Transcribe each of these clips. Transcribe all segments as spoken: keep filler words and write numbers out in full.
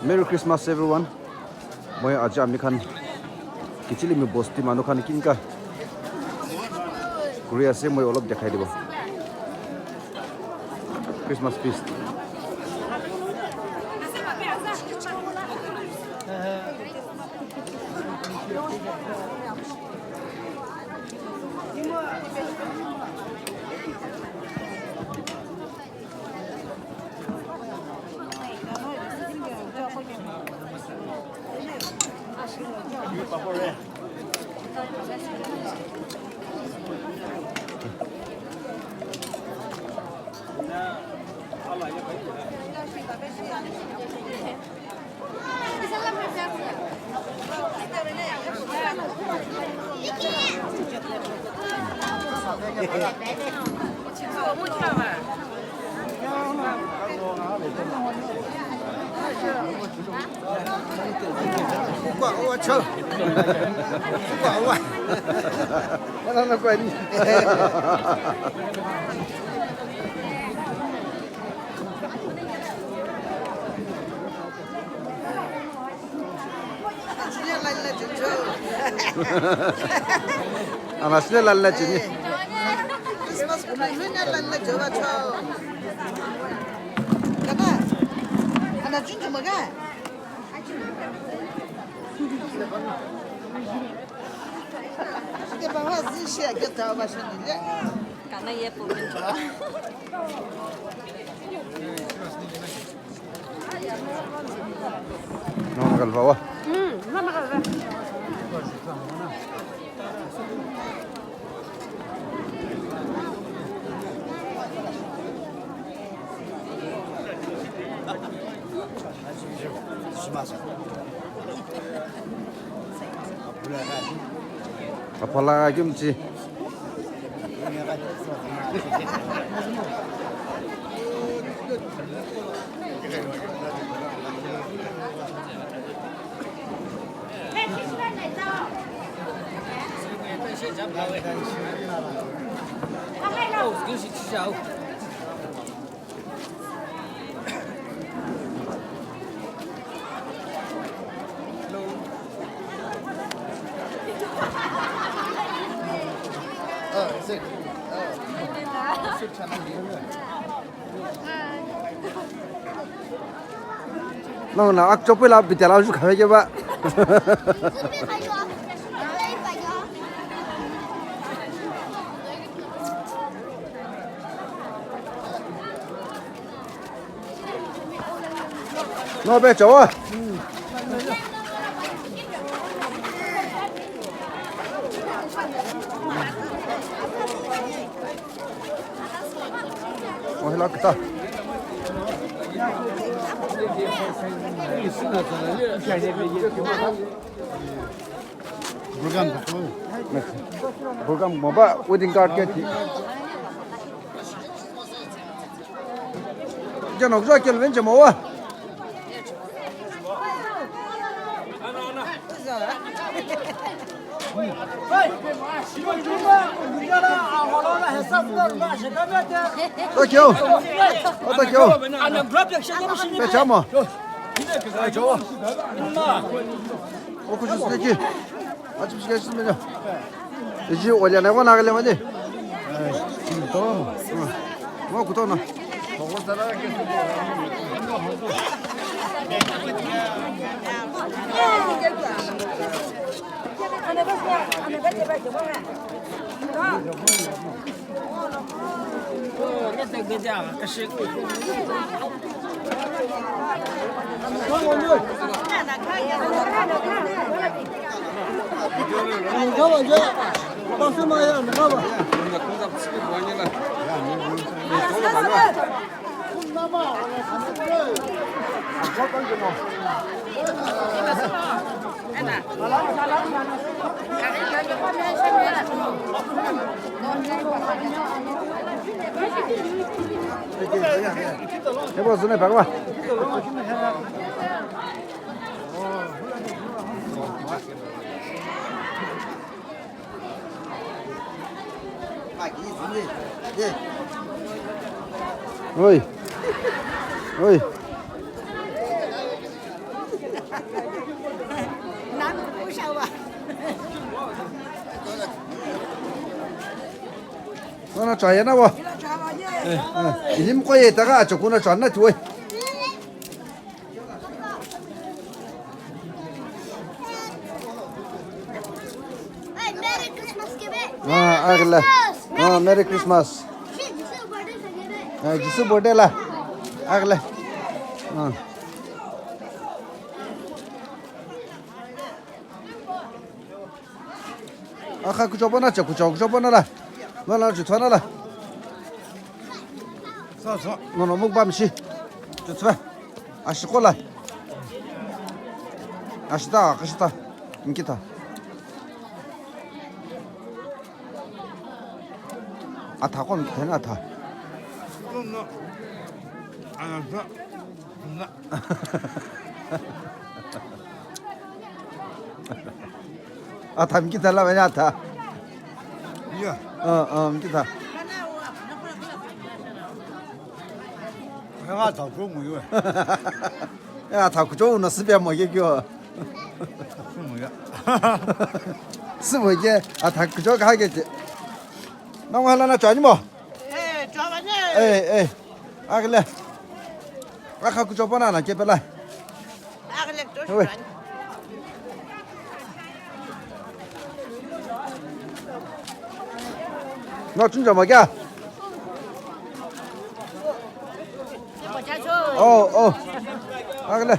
Merry Christmas, everyone. Moi aja ami khan kichilimi bosti manu khan kinka kuri ase, moi olop dekhai dibo. Christmas feast. Ana sile lalla chini. Christmas kumai luna lalla joba chao. Kana? Ana junju maga? Ite bawa zi shi ake tawa shani le. Kana ye po minjo. Nongalvawa. Mm, nongalva. Apala kimchi. No, no, ak chopui la bitela ju khawe ke ba. No, be chawa. Oh, hello, kita. Program program mo ba wedding card ke thi. Jano kujua kelo venche mo wa. Thank you. Oh, thank you. Pe chamo. Oku sisiki. Achi pishika sisi meja. Iji olya na ko na gele mani. Mo kuto na. Ebo zune bagwa. Oi. Oi. Nana, chaya na wa. Eh, eh. Ilim ko ye ta ga acho kuna chana tuwe. Hey, Merry Christmas, kebe. Ah, agla. Christmas. Ah, Merry Christmas. Shit, Jisoo birthday sa kebe. Ah, Jisoo birthday la. Agla. Ah. Akha kuchopana cha kuchau kuchopana la. Mala chu thana la. So so. No no mukbam shi. Chu thwa. Ashikola. Ashita, kashita. Nikita. Atha kon thena atha. No no. Ana. Atha mkitha la wena atha. Ya. Ah, ah, mkitha. Ya, atha kucho nguyo. Ya, atha kucho uno sipya mo ye kyo. Kumo ya. Simo ye, atha kucho ka ke. Na wala na chani mo. Eh, chawani. Eh, eh. Agle. Akha kuchopana na kepela. Agle to. Oi. Shwani. No chunja ma kya? Oh, oh. Agle.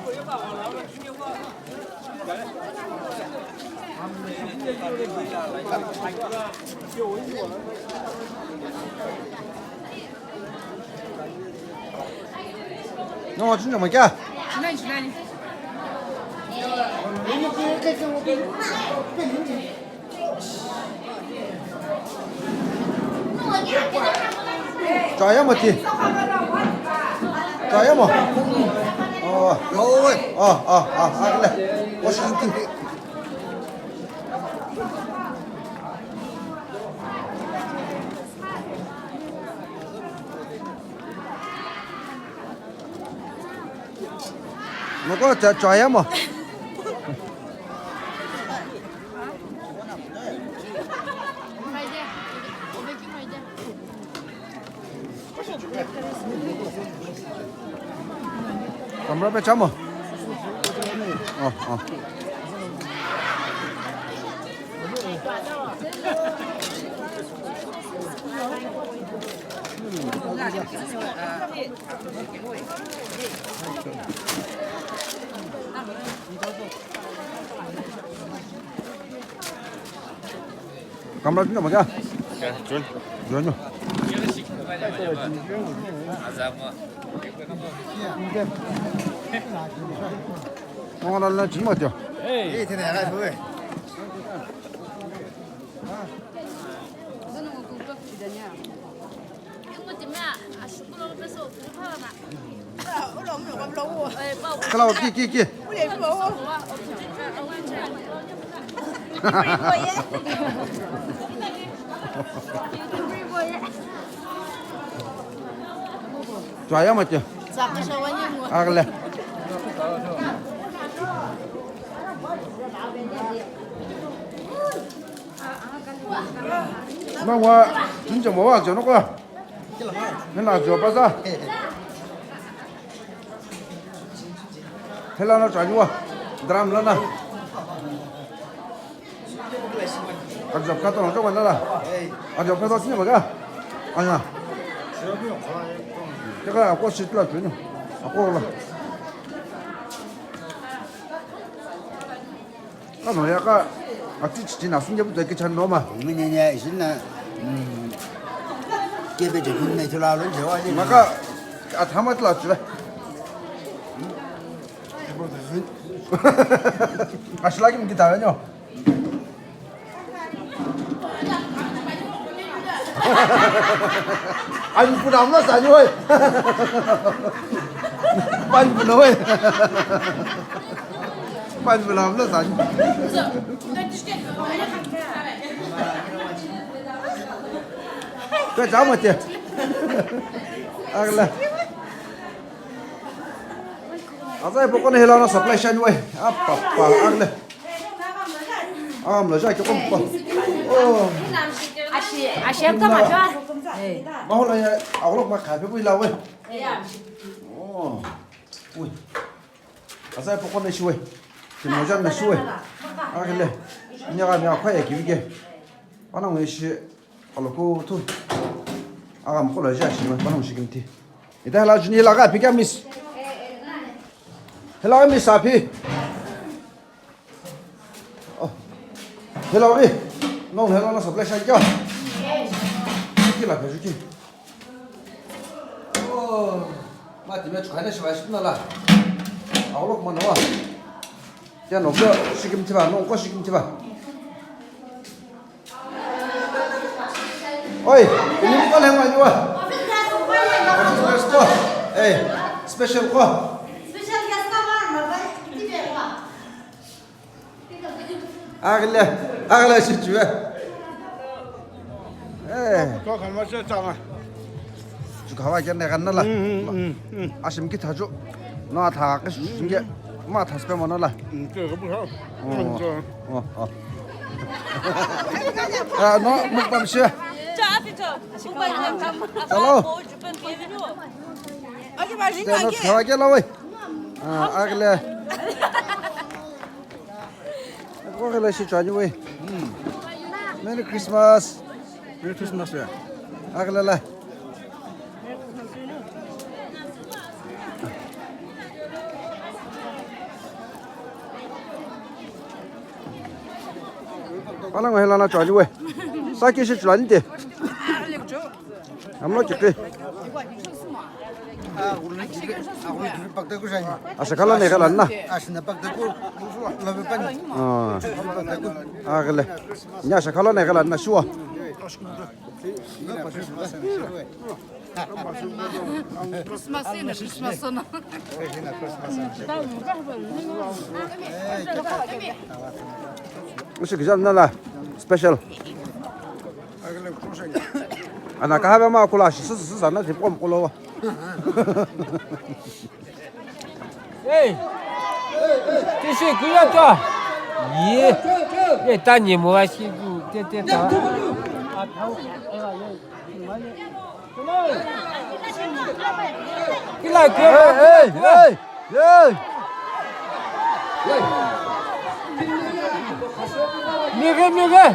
No, chunjo ma kya? Nani, nani? Chaya mati. Chaya mo. Oh. Oh, oh, oh, oh, le. Washington. Noko cha chaya mo. Kamra pe chamo. Oh, oh. Kamra chun ma kya? Chun. Chun. Azama. Ngala la chun ma kya? Hey. Hey, tene ga phu. Kala ki ki ki. Chaya ma kya? Agle. Mangwa, jinja mo wa jono kwa. Nena jo pa sa. Hela no chani wa. Drum la na. Ajo ka to no to wa la. Ajo ka to sini ba ga. Anya. Ka ko shit la tu ni. Ko la. Ano ya ka ati chichi na singe buta ke chan no ma. Mene ne isin na. Ke be je kun ne tula lo je wa je. Maka athamat la chula. Ashla kim kita nyo. Ani puna mla sani oi. Pani puna oi. Pani puna mla sani. Ka jama te. Agla. Aza ipo kona hela no supply shani wai. Apa pa, aghile. Aghamlo ja ke kompa. Oh. Ashi, ashi kama ja. Hey. Mahola ya, agholo ma khape bu ila wai. Oh. Ui. Aza ipo kona shi wai. Kimoja na shi wai. Aghile. Nya ga mi akwa ya kivike. Ana ngwe shi. Aloku tu. Aghamlo ja shi ma, panongu shi kimthi. Ita hela juni hela gha pika miss. Hela miss api. Oh. Hela ri. No, hela na supply shani kya. Juki la, juki. Oh. Mati me chukane shi wa shi na la. Agholo kuma no wa. Kya no ko shi kimthi ba, no ko shi kimthi ba. Oi, ini ko le ma niwa. Office ko. Hey, special ko. Special guest ka ma ma ba ti be ko. Aghile, aghile shi chuwe. Eh. Ko kama se tsama. Ju khawa kya ne ganna la. Mm, mm, mm, mm. Ashim ki thajo. No atha ke shunge. Ma thas pe mona la. Mm, ke bu ha. Oh. Mm, oh, oh. Ah, no, mukbang shi. Hello. Te no khawa kya la wai. Ah, aghile. Ko gele shi chani we. Merry Christmas. Merry Christmas ya. Aghile la. Panongu hela na chani we. Saki shi chulani te. Amlo kiki. Asha khala ne khala na. Ah. Aghile. Nya asha khala ne khala na shuwa. Christmas ina Christmas ona. Usi kijan na la special. Ana kaha be ma kula shi sü sü sana tipom kulo. Hey! Tishi kuya to. Ye. Ye ta ni mo wa shi ku te te ta. Kila ke. Hey, hey, hey. Hey. Mire, mire.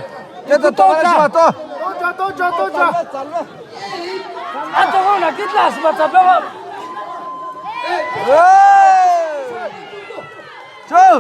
Keta to, keta to. Tocha, tocha, tocha. Ato na kitlas mata ba. Hey! Chau.